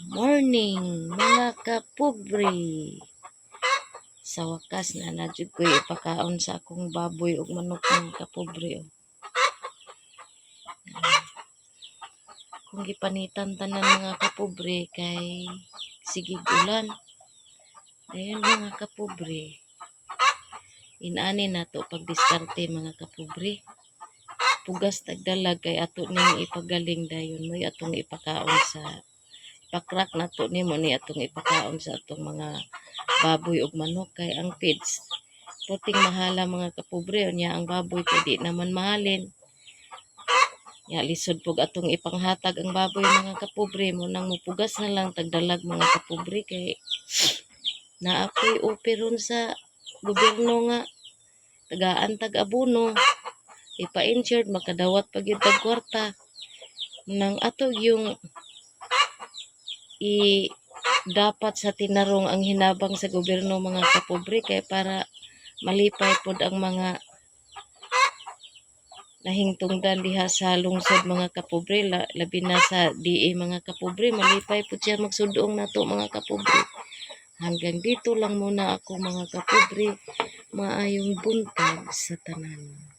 Morning, mga kapobre. Sa wakas naa na jud ko'y ipakaon sa akong baboy ug manok, mga kapobre, oh. Kung gipanitan tanan, mga kapobre, kay sige ulan. Ayun, mga kapobre. Inani nato pagdiskarte, mga kapobre. Pugas tagdalag kay ato ning ipagaling dayon mo'y atong ipakaon sa pakrak nato nimo ni atong ipakaon sa atong mga baboy ug manok kay ang feeds puting mahala, mga kapobre. Unya ang baboy kay di naman mahalin ya, lisod pug atong ipanghatag ang baboy, mga kapobre. Mo nang mupugas na lang tagdalag, mga kapobre, kay naa poy offer ron sa gobyerno nga tagaan tag abono, ipa-insured, makadawat pa gyud tag kwarta nang ato yung i dapat sa tinarong ang hinabang sa gobyerno, mga kapobre, kay para malipay pod ang mga nahingtungdan diha sa lungsod, mga kapobre, labi na sa DA, mga kapobre. Malipay pod siya magsudong nato, mga kapobre. Hanggang dito lang muna ako, mga kapobre. Maayong buntag sa tanan.